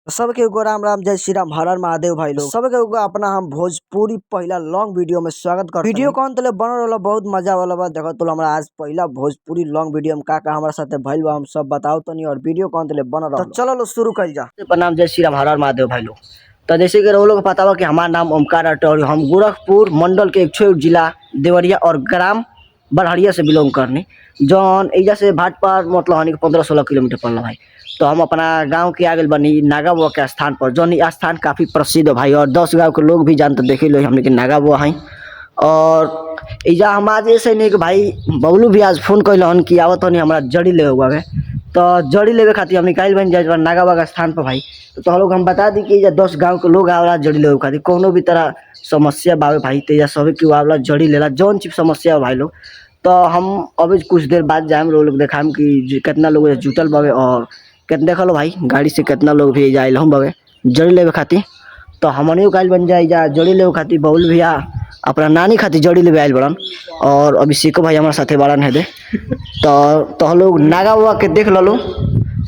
सबके एगो राम राम, जय श्री राम, हर हर महादेव भाई लोग। सबके एगो अपना हम भोजपुरी पहला लॉन्ग वीडियो में स्वागत करते। वीडियो कौन तले बनल रहल, बहुत मजा वाला बा। देखो तो हमरा आज पहला भोजपुरी लॉन्ग वीडियो में का का हमरा साथे भइल बा हम सब बताओ तनी, और वीडियो कौन तले बनल रहल। तो चलो लो शुरू कइल जा। प्रणाम, जय श्री राम, हर हर महादेव भाई लोग। तो जैसे कि लोग पता बा कि हमारा नाम ओमकार राठौर, हम गोरखपुर मंडल के एक छोट जिला देवरिया और ग्राम बड़हरिया से बिलोंग करनी, जौन एजा से भाटपार मतलब हमनी के 15-16 किलोमीटर पड़ल भाई। तो हम अपना गांव के आगे बनी नागा बुआ के स्थान पर, जौन ई स्थान काफ़ी प्रसिद्ध है भाई, और 10 गांव के लोग भी जानते देखे लो हमने के नागा बुआ हैं। और एजा हम आज ऐसे नहीं कि भाई बबलू भी आज फोन कैलन कि आवत हनी हमरा जड़ी लेवे हुआ है, तो जड़ी लेवे खातिर हमने काल्हि बन जाए नागा बाबा के स्थान पर भाई। तो हम लोग हम बता दी कि एजा 10 गांव के लोग आवेला जड़ी लेवे खातिर, कोनो भी तरह समस्या बावे भाई तो एजा सभी केहू आवेला जड़ी लेला, जौन चीज समस्या हो भाई लोग। तो हम अभी कुछ देर बाद जाएम लोग देखाम कि कितना लोग एजा जुटल बावे और कितना देखल भाई गाड़ी से कितना लोग भी एजा आइल हम बावे जड़ी लेवे खातिर। तो हमनियो काल्हि बन जाए एजा जड़ी लेवे खातिर, बबलू भैया अपना नानी खातिर जड़ी लेवे आइल बड़न और अभिषेको भाई हमारे साथे बड़न है दे। तो हम लोग नागा बाबा के देख ललो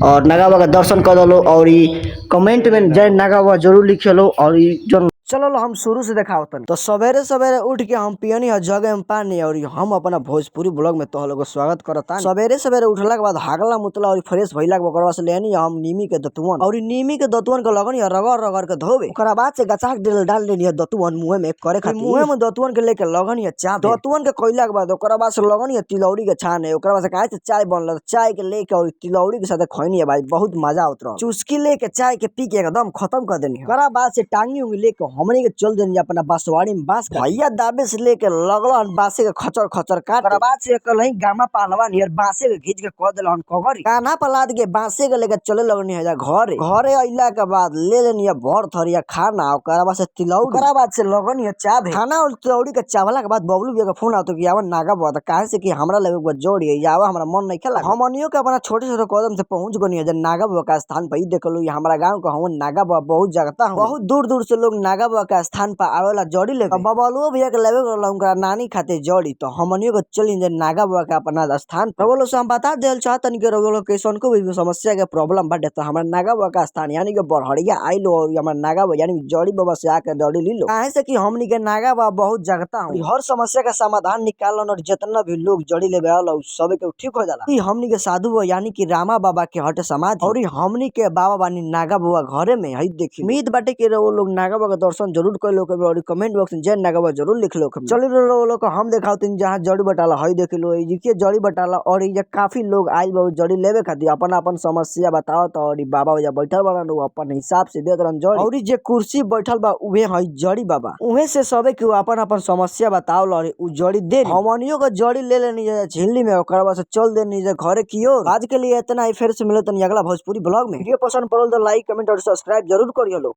और नागा बाबा के दर्शन कर लो और ई कमेंट में जय नागा बाबा जरूर लिख लो। और ई जौन चलो लो हम शुरू से देखाओ तनी। तो सवेरे सवेरे उठ के हम पियनी है जगे में पानी, और हम अपना भोजपुरी ब्लॉग में तोह लोग के स्वागत करता। सवेरे सवेरे उठला के बाद हागला मुतला और फ्रेश भइला के ओकरा से लेनी हम नीमी के दतुअन, और नीमी के दतुअन के लगनी रगड़ रगड़ के धोवे। ओकरा बाद से गचाक डेल डाल लेनी है दतुअन मुंह में करे खातिर, मुंह में दतुअन के लेके लगनी है चाय। दतुअन के कइला के बाद ओकरा बाद से लगनी है तिलौरी के छाने, ओकरा बाद से काहे से चाय बनल, चाय के लेके और तिलौरी के साथे खैनी है भाई, बहुत मजा आवत रहा। चुस्की लेके चाय के पी के एकदम खत्म कर देनी। ओकरा बाद से टांगी उंगी लेके हमनी के चल देनी अपना बांसवाड़ी में बांस भैया दाबे से लेके लगल बांसे के खचर खचर काट। ओकरा बाद से कलही गामा पालवा नियर बांसे के घींच के क देलहन कगरी, कान्हा पर लाद के बांसे के लेके चले लगनी है घरे। घरे अइला के बाद ले लेनी है भर थरिया खाना, ओकरा बाद से तिलौरी, ओकरा बाद से लगनी है चावे खाना और तिलौरी के चावला के बाद बबलू भैया के फोन आवतो कि आवा नागा बुआ, काहे से कि हमरा लगे एगो जोड़ी है आवा, हमरा मन नहीं खेला। हमनियो के अपना छोटे छोटे कदम से पहुंच गनी है नागा बुआ के स्थान पर। ई देखलू हमरा गांव के हम नागा बुआ बहुत जगता हूं, बहुत दूर दूर से लोग नागा बुआ के स्थान पर आवेला जड़ी लेवे। बबलुओ भैया के लेवे के रहल उनका नानी खातिर जड़ी, तो हमनियो के चली जे नागा बुआ के अपना स्थान पर। रउआ से हम बता देल चाहतनी कि रउआ लोग कैसन को भी समस्या के प्रॉब्लम बाटे तो हमरा नागा बुआ के स्थान यानी कि बड़हरिया आइलो और हमरा नागा बुआ यानी जड़ी बाबा से आके जड़ी ली लो। काहे से कि हमनी के नागा बाबा बहुत जगता हूं, हर समस्या का समाधान निकालन और जितना भी लोग जड़ी लेवे आला उ सब के ठीक हो जाला। ई हमनी के साधु बुआ यानी कि रामा बाबा के हटे समाधि, और ई हमनी के बाबा बानी नागा बुआ घरे में हई। देखी उम्मीद बाटे कि रउआ लोग नागा बाबा के दर्शन जरूर कर लो और कमेंट बॉक्स में जय नागा बाबा जरूर लिख लो। चलो रउआ लोग हम देखावतिन जहां जड़ी बटाला हई देख लो, ई के जड़ी बटाला और ई काफी लोग आइल बा जड़ी लेवे खातिर, अपन अपन समस्या बतावत और ई बाबा ओजा बैठल बाड़न उ अपन हिसाब से देत रहन जड़ी। और ई जे कुर्सी बैठल बा उहे हई जड़ी बाबा, उहे से सबे के अपन अपन समस्या बतावल और उ जड़ी दे। हमनियो के जड़ी ले लेनी झिल्ली में, ओकरा बाद से चल देनी जे घरे की ओर। आज के लिए इतना ही, फिर से मिलत तनी अगला भोजपुरी ब्लॉग में। वीडियो पसंद पड़ल तो लाइक कमेंट और सब्सक्राइब जरूर करियो लो।